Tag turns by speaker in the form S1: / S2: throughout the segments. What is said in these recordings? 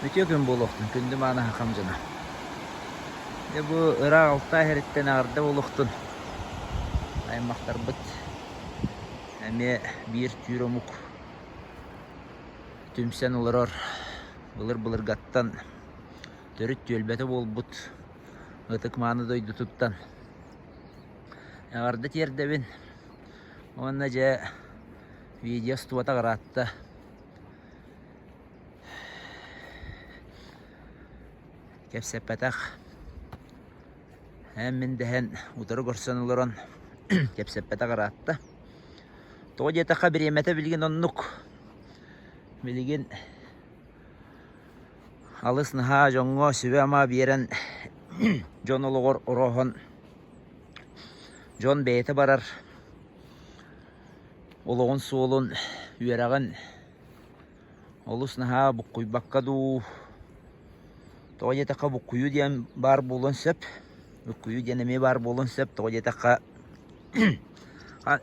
S1: Үтүө күн буолуохтун, күндү мааны хахам дьоно. Дьэ бу ыраах Алтай сириттэн эҕэрдэ буолуохтун. Аймахтарбыт эмиэ биир түүр омук түмсэн олорор былыр-былыргаттан төрүт түөлбэтэ буолбут ытык-мааны дойдутуттан эҕэрдэ тиэрдэбин. Уонна дьэ видео устубатах ыраатта. Кэпсэппэтэх эн-мин дэһэн утары көрсөн олорон кэпсэппэтэх ыраатта. Тоҕо диэтэххэ бириэмэтэ билигин оннук. Билигин алыс наһаа дьоҥҥо сүбэ-ама биэрэн дьон олоҕор орооһон дьон бэйэтэ барар олоҕун суолун үөрэҕин Олус наһаа буккуйбакка дуу, тоҕо диэтэххэ буккуйуу диэн баар буолуон сөп, буккуйуу диэн эмиэ баар буолуон сөп, тоҕо диэтэххэ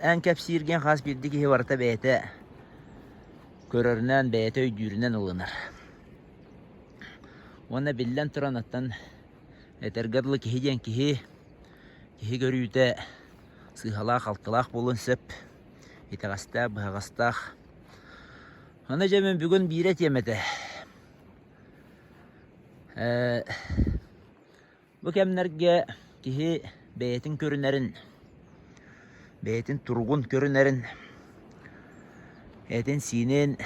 S1: эн кэпсииргин хас биирдии киһи барыта бэйэтэ көрөрүнэн, бэйэтэ өйдүүрүнэн ылынар. Уонна биллэн туран оттон этэргэ дылы киһи диэн киһи, киһи көрүүтэ сыыһалаах-халтылаах буолуон сөп, итэҕэстээх, быһаҕастаах. Аны дьэ мин бүгүн биирэ этиэм этэ. Э, бу кэмнэргэ киһи бэйэтин көрүнэрин, бэйэтин туругун көрүнэрин, этин-сиинин,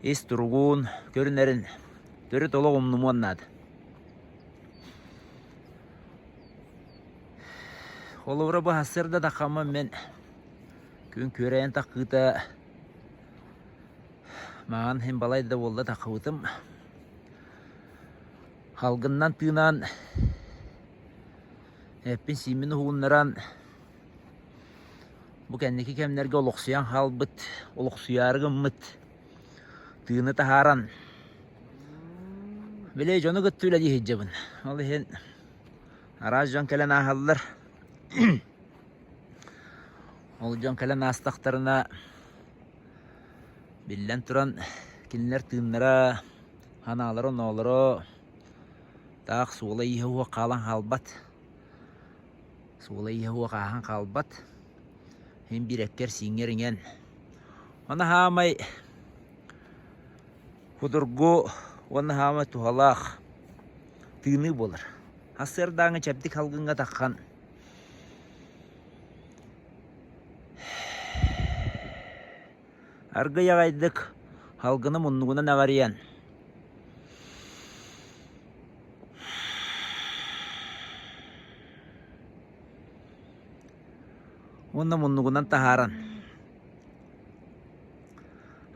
S1: ис туругун көрүнэрин төрүт олох умнумуон наада. Холобура бу сарсыарда таххаммын мин Күн күөрэйэн таххыыта маҥан иһин балай да буолла таххыбытым. Халгыннан тыынан, эппин-сииммин уһугуннаран, бу кэнники кэмнэргэ олохсуйан хаалбыт, олохсуйаары гыммыт тыыны таһааран, били дьону кытта үлэлии сылдьабын. Ол иһин араас дьон кэлэн ааһаллар. Ол дьон кэлэн аастахтарына, биллэн туран, кинилэр тыыннара, санаалара-оноолоро таах суола-ииһэ суох хаалан хаалбат. Суола-ииһэ суох ааһан хаалбат. Син биир эккэр-сииҥҥэр иҥэн. Ону хаамай судургу уонна хаамай туһалаах тыыныы буолар. Сарсыардааҥҥы чэбдик салгыҥҥа таххан Аргый аҕайдык салгыны муннугунан эҕэрийэн уонна муннугунан таһааран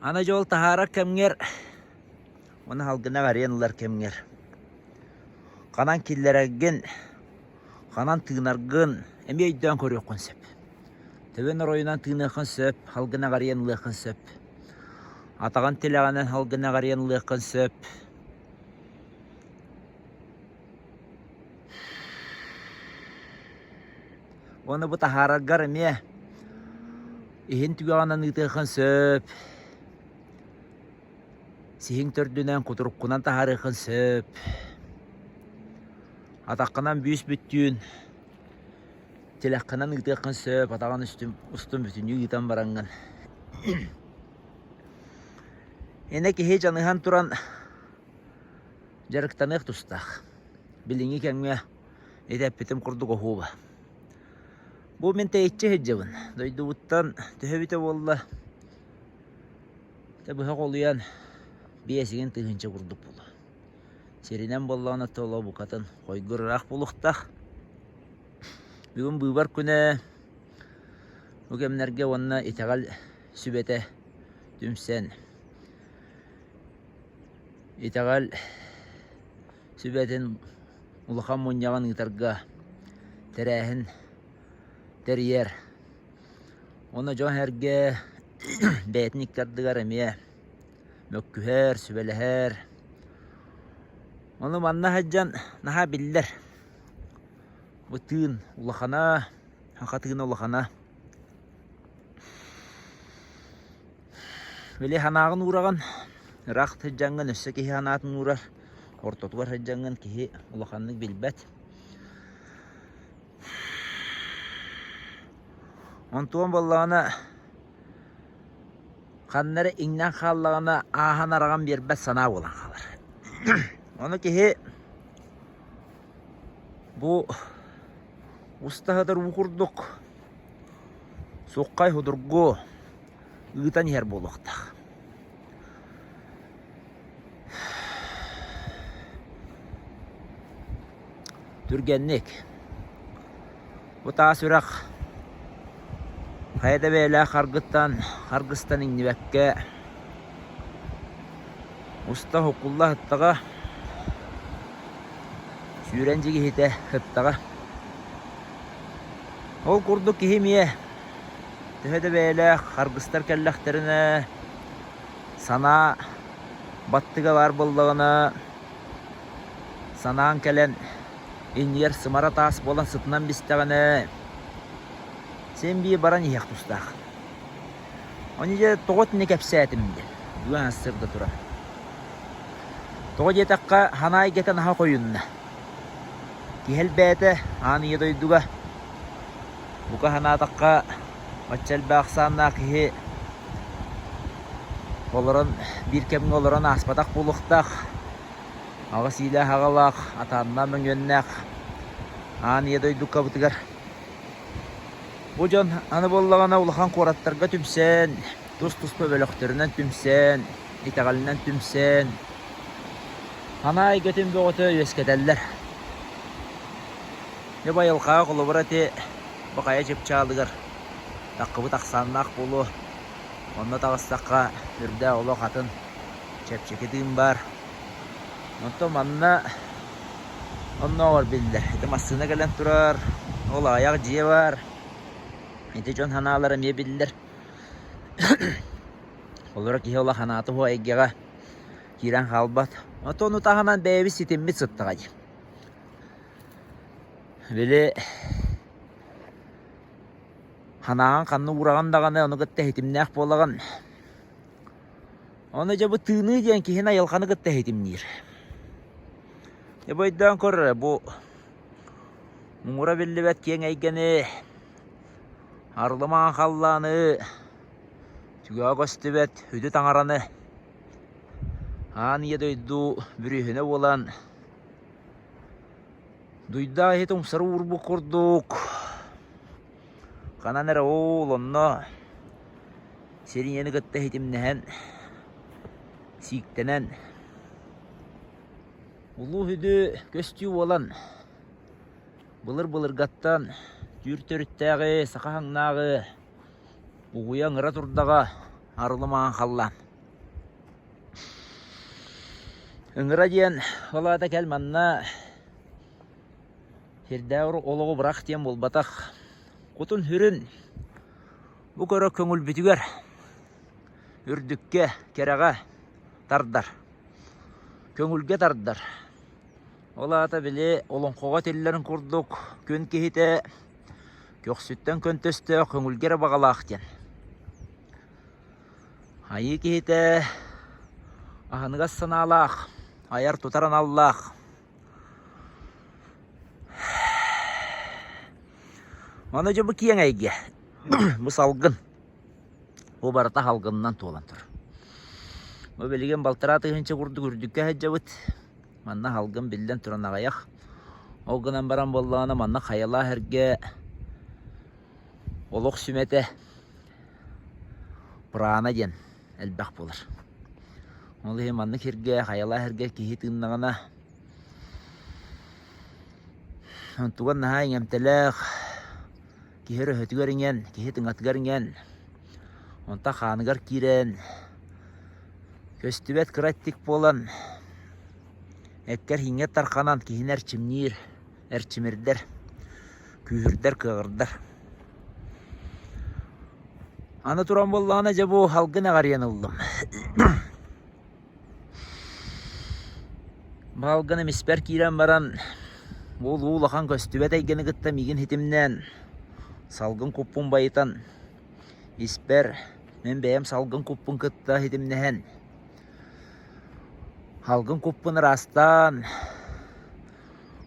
S1: аны дьол таһаарар кэмҥэр уонна салгыны эҕэрийэн ылар кэмҥэр ханан киллэрэргин Ханан тыынаргын эмиэ өйдөөн көрүөххүн сөп. Төбөн оройунан тыыныаххын сөп, салгын эҕэрийэн ылыаххын сөп. Атаҕын тилэҕинэн салгын эҕэрийэн ылыаххын сөп. Уонна бу таһаараргар эмиэ иһин түгэҕинэн ыытыаххын сөп. Сиһиҥ төрдүнэн кутуруккунан таһаарыаххын сөп. Атаххынан бүүс-бүттүүн тилэххинэн ыытыаххын сөп, атаҕын үстүн устун бүтүннүү ыытан бараҥҥын. Инэ киһи дьаныһан туран дьарыктаныах тустаах. Билиҥҥи кэмҥэ ити эппитим курдук оһуоба. Бу мин тэйиччи сылдьабын. Дойдубуттан төһө эбитэ буолла, быһа холуйан биэсигин тыһыынча курдук буолуо. Сиринэн буоллаҕына толо букатын хойгур ыраах буолуохтаах. Бүгүн быыбар күнэ бу кэмнэргэ уонна итэҕэл сүбэтэ түмсэн итэҕэл сүбэтин улахан мунньаҕын ыытарга тэрээһин тэрийэр. Уонна дьон-сэргэ бэйэтин икки ардыгар эмиэ мөккүһэр, сүбэлэһэр. Ону манна сылдьан наһаа биллэр. Бу тыын улахана, саха тыына улахана. Били санааҕын уураҕын. Ыраах сылдьаҥҥын өссө киһи санаатын уурар, ортотугар сылдьаҥҥын киһи улаханнык билбэт. Онтуон буоллаҕына ханна эрэ иҥнэн хааллаҕына ааһан араҕан биэрбэт санаа буолан хаалар. Ону киһи бу уста сытар уу курдук суххай судургу ыытан иһэр буолуохтаах. Түргэнник. Бу таас үрэх хайа да бэйэлээх харгыттан харгыстан иҥнибэккэ уста хукулла сыттаҕа, сүүрэн дьигиһитэ сыттаҕа. Ол курдук киһи эмиэ төһө да бэйэлээх харгыстар кэллэхтэринэ санаа баттыга баар буоллаҕына санаан кэлэн иннигэр сымара таас буолан сытынан бистэҕинэ син биир баран иһиэх тустаах. Ону дьэ тоҕо итини кэпсээтим диэн бүгүн сырда турар. Тоҕо диэтэххэ санаа эйгэтэ наһаа хойунна. Киһи элбээтэ аан ийэ дойдуга. Бука санаатахха бачча элбэх ахсааннаах киһи олорон биир кэмҥэ олорон ааспатах буолуохтаах. Аҕыс иилээх аҕалаах, атааннаах мөҥүөннээх аан ийэ дойдукабытыгар. Бу дьон аны буоллаҕына улахан куораттарга түмсэн, тус-туспа бөлөхтөрүнэн түмсэн, итэҕэлинэн түмсэн, санаа эйгэтин бөҕөтө үөскэтэллэр. Дьэ бу айылҕаҕа холобура ити бу хайа чыпчаалыгар таххыбыт ахсааннаах буолуо. Онно таҕыстахха үрдээх олох атын чэпчэки тыын баар. Онтон манна оннооҕор биллэр. Ити массыына кэлэн турар, ол аҕыйах дьиэ баар. Ити дьон санаалара эмиэ биллэр. Олоро киһи олох санаата суох эйгэҕэ киирэн хаалбат. Оттон ону таһынан бэйэбит ситиммит сыттаҕа дии. Били санааҕын ханна уураҕын даҕаны ону кытта ситимнээх буолаҕын. Ону дьэ бу тыыныы диэн киһини айылҕаны кытта ситимниир. Дьэ бу өйдөөн көр эрэ бу муҥура биллибэт киэҥ эйгэни, арылымаан халлааны, түгэҕэ көстүбэт үтү таҥараны, аан ийэ дойду бүрүөһүнэ буолан дуйдаах иһит умсары уурбут курдук ханан эрэ оол онно сир ийэни кытта ситимнэһэн, сииктэнэн, улуу сүдү көстүү буолан былыр-былыргаттан түүр төрүттээҕи, саха хаҥнааҕы угуйа ыҥыра турдаҕа арылымаан халлаан. Ыҥыра диэн ол аата кэл манна сирдээҕи олоҕу бырах диэн буолбатах. Кутун-сүрүн бу көрө көҥүлбүтүгэр үрдүккэ, кэрэҕэ тардар, көҥүлгэ тардар. Ол аата били олоҥхоҕо этиллэрин курдук күн киһитэ көхсүттэн көнтөстөөх көҥүлгэ эрэ баҕалаах диэн. Айыы киһитэ аһыныгас санаалаах, айар-тутар аналлаах. Аны дьэ бу киэҥ эйгэ, бу салгын, бу барыта салгынынан туолан турар. Бу билигин балтараа тыһыынча курдук үрдүккэ сылдьабыт. Манна салгын биллэн туран аҕыйах. Ол гынан баран буоллаҕына манна хайалаах эргэ олох сүмэтэ прана диэн элбэх буолар. Ол иһин маннык сиргэ, хайалаах сиргэ киһи тыыннаҕына онтугар наһаа иҥэмтэлээх, киһи өрөһөтүгэр иҥэн, киһи тыҥатыгар иҥэн, онтон хааныгар киирэн, көстүбэт кыра эттик буолан, эккэр-ииҥҥэр тарханан киһини эрчимниир, эрчимирдэр, күүһүрдэр, кыаҕырдар. Аны туран буоллаҕына дьэ бу салгын эҕэрийэн ыллым. Бу салгыным испэр киирэн баран бу улуу улахан көстүбэт эйгэни кытта миигин ситимнээн салгын куппун байытан испэр мин бэйэм салгын куппун кытта ситимнэһэн. Салгын куппун ыраастаан,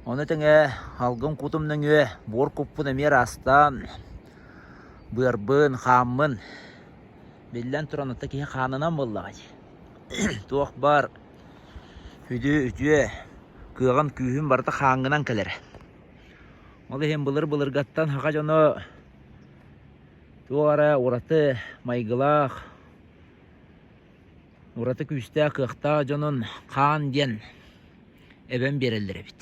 S1: ону тэҥэ салгын кутум нөҥүө буор куппун эмиэ ыраастаан, быарбын, хааммын, биллэн туран, ата киһи хаанынан буоллаҕа дии. Туох баар үтүө үтүө кыаҕын күүһүн барыта хааҥҥынан кэлэрэ. Ол иһин былыр-былыргаттан саха дьоно туох эрэ ураты майгылаах, ураты күүстээх, кыахтаах дьонун хаан диэн эбэн биэрэллэр эбит.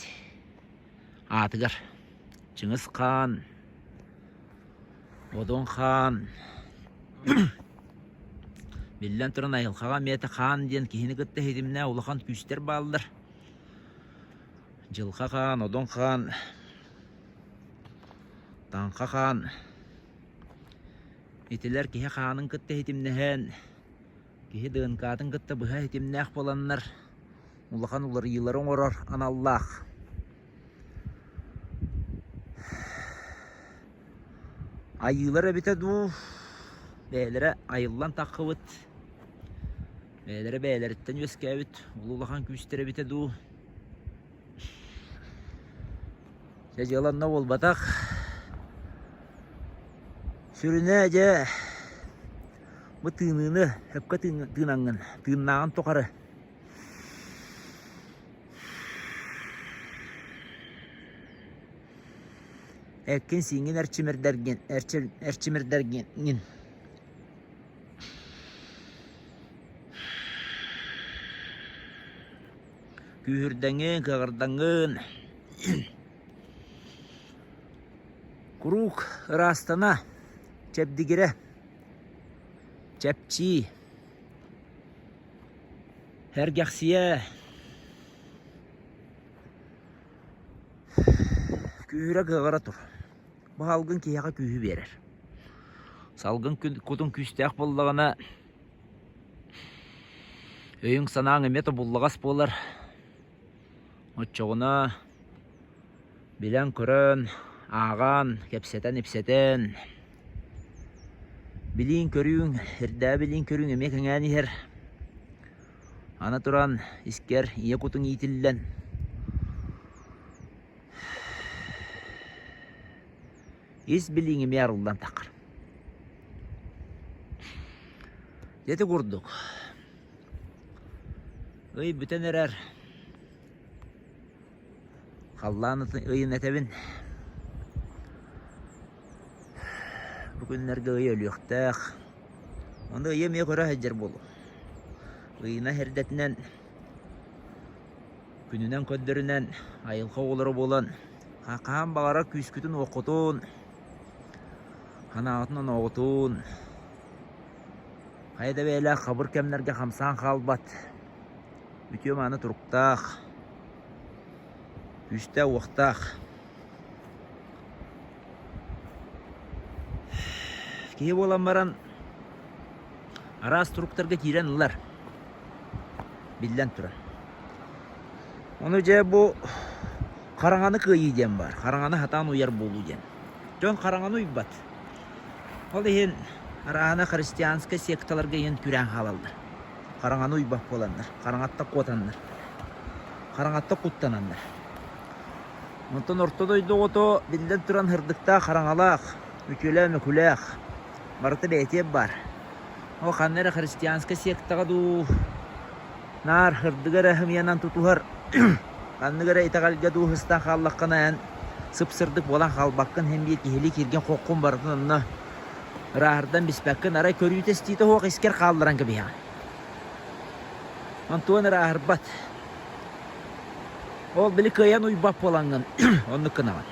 S1: Аатыгар Чыҥыс Хаан, Одун Хаан, биллэн туран айылҕаҕа эмиэ хаан диэн киһини кытта ситимнээх улахан күүстэр бааллар. Дьылҕа Хаан, Одун Хаан, Таҥха Хаан итилэр киһи хаанын кытта ситимнэһэн, киһи ДНК-тын кытта быһа ситимнээх буоланнар улахан уларыйыылары оҥорор аналлаах. Айыылар эбитэ дуу, бэйэлэрэ айыллан таххыбыт, бэйэлэрэ бэйэлэриттэн үөскээбит улахан күүстэр эбитэ дуу. Дьэ дьыала онно буолбатах. Сүрүнэ дьэ бу тыыныыны сөпкө тыынаҥҥын, тыыннааҕын тухары Эккин-сииҥҥин эрчимирдэргин, эрчимирдэргин күүһүрдэҥҥин, кыаҕырдаҥҥын куруук ыраастана, чэбдигирэ, чэпчии, сэргэхсийэ Күүһүрэ кыаҕыра тур. Бу салгын киһиэхэ күүһү биэрэр. Салгын кутун күүстээх буоллаҕына, өйүҥ-санааҥ эмиэ тобуллаҕас буолар. Оччоҕуна билэн-көрөн, ааҕан, кэпсэтэн-ипсэтэн, билииҥ-көрүүҥ, эрдээҕи билииҥ-көрүүҥ эмиэ кэҥээн иһэр. Аны туран, искэр ийэ кутуҥ иитиллэн, ис билииҥ эмиэ арыллан таххар. Ити курдук, ый бүтэн эрэр, халлаан ыйын этэбин. Бу күннэргэ ый өлүөхтээх. Ону ыйы эмиэ көрө сылдьар буолуом. Ыйына эрдэтинэн, күнүнэн көрдөрүнэн айылҕа оҕолоро буолан, хаһан баҕарар күүскүтүн-уоххутун, санааҕытын-онооҕутун хайа да бэйэлээх хабыр кэмнэргэ хамсаан хаалбат үтүө-мааны туруктаах, күүстээх-уохтаах Киһи буолан баран араас туруктарга киирэн ылар, биллэн турар. Ону дьэ бу хараҥаны кыайыы диэн баар, хараҥаны сатаан уйар буолуу диэн. Дьон хараҥаны уйбат. Ол иһин арааһына христианскай секталарга иһин күрээн хаалаллар. Хараҥаны уйбат буоланнар, хараҥаттан куотаннар, хараҥаттан куттананнар. Онтон орто дойду оҕото биллэн туран сырдыктаах, хараҥалаах, үтүөлээх-мөкүлээх, барыта бэйэтиэп баар. Ол ханна эрэ христианскай сектаҕа дуу, наар сырдыгы эрэ сымыйанан тутуһар, ханнык эрэ итэҕэлгэ дуу сыстан хааллаххына эн сып-сырдык буолан хаалбаккын, син биир киһилии кииргин хоххун барытын онно ырааһырдан биспэккин, арай көрүүтэ-истиитэ суох искэр хаалларан кэбиһэҕин. Онтуон ырааһырбат. Ол били кыайан уйбат буолаҥҥын оннук гынаҕын.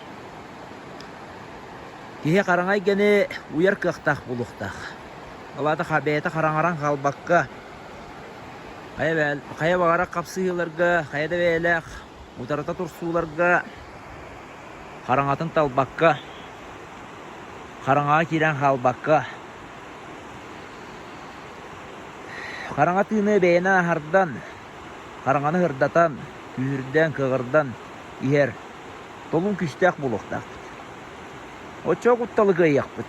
S1: Киһи хараҥа эйгэни уйар кыахтаах буолуохтаах. Ол аата бэйэтэ хараҥаран хаалбакка, хайа, хайа баҕарар хапсыһыыларга, хайа да бэйэлээх утарыта турсууларга хараҥатын талбакка, хараҥаҕа киирэн хаалбакка, хараҥа тыыны бэйэнэн аһардан, хараҥаны сырдатан, күүһүрдэн, кыаҕырдан иһэр толуун күүстээх буолуохтаахпыт. Оччоҕо кутталы кыайыахпыт.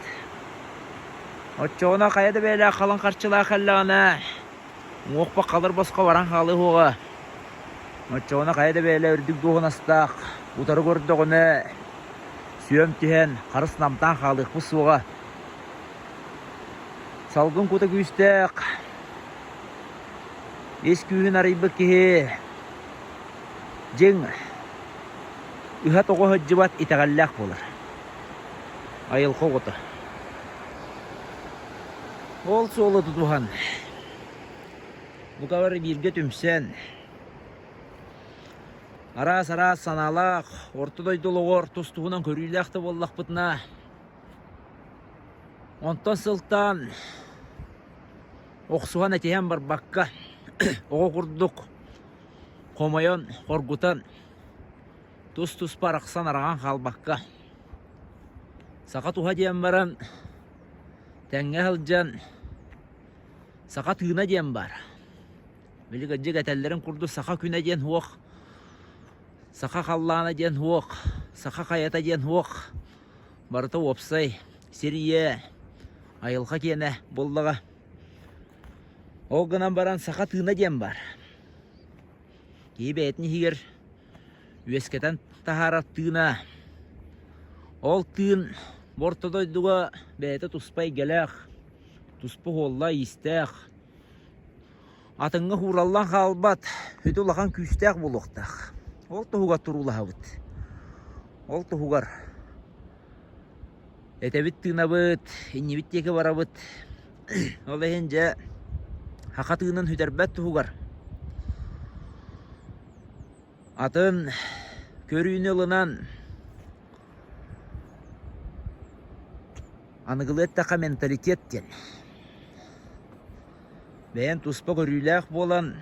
S1: Оччоҕуна хайа да бэйэлээх халыҥ харчылаах кэллэҕинэ, уҥуохпа халыр босхо баран хаалыа суоҕа. Оччоҕуна хайа да бэйэлэ үрдүк дуоһунастаах утары көрдөҕүнэ сүөм түһэн, харыс намтаан хаалыахпыт суоҕа. Салгын кута күүстээх, ис күүһүн арыйбыт киһи дьиҥ ыһа-тоҕо сылдьыбат итэҕэллээх буолар. Айылҕа оҕото. Ол суолу тутуһан, бука бары бииргэ түмсэн, араас-араас санаалаах, орто дойду олоҕор тус-туһунан көрүүлээх да буоллахпытына, онтон сылтаан охсуһан этиһэн барбакка, оҕо курдук хомойон, хоргутан, тус-туспа арахсан араҕан хаалбакка, саха туһа диэн баран тэҥҥэ сылдьан саха тыына диэн баар. Били кырдьык этэллэрин курдук саха күнэ диэн суох, саха халлаана диэн суох, саха хайата диэн суох. Барыта уопсай сир ийэ, айылҕа киэнэ буоллаҕа. Ол гынан баран саха тыына диэн баар. Киһи бэйэтин иһигэр үөскэтэн таһаарар тыына. Ол тыын бу орто дойдуга бэйэтэ туспа эйгэлээх, туспа уолла-иистээх, атыҥҥа хуураллан хаалбат, сүдү улахан күүстээх буолуохтаах. Ол туһугар туруулаһабыт. Ол туһугар этэбит-тыынабыт, иннибит диэки барабыт. Ол иһин дьэ саха тыынын сүтэрбэт туһугар атын көрүүнү ылынан аныгылыы эттэххэ менталитет диэн. Бэйэн туспа көрүүлээх буолан,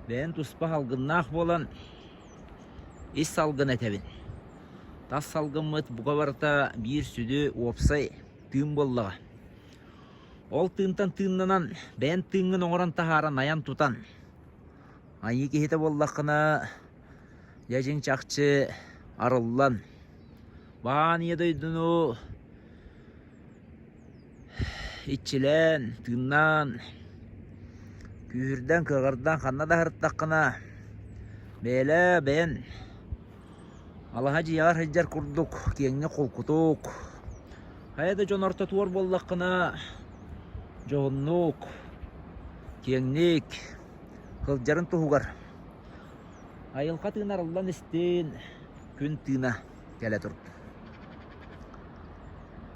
S1: бэйэн туспа салгыннаах буолан ис салгын этэбин. Тас салгыммыт бука барыта биир сүдү уопсай тыын буоллаҕа. Ол тыынтан тыыннанан, бэйэн тыыҥҥын оҥорон таһааран айан-тутан, айыы киһитэ буоллаххына, дьэ дьиҥ чахчы арыллан, баан ийэ дойдуну иччилээн, тыыннаан, күүһүрдэн, кыаҕырдан ханна да аһыртаххына, бэйэлээ бэйэн алаһа дьиэҕэр сылдьар курдук киэҥник холкутук, хайа да дьон ортотугар буоллаххына дьоһуннук, киэҥник сылдьарын туһугар айылҕа тыына арыллан истин, күн тыына кэлэ турдун.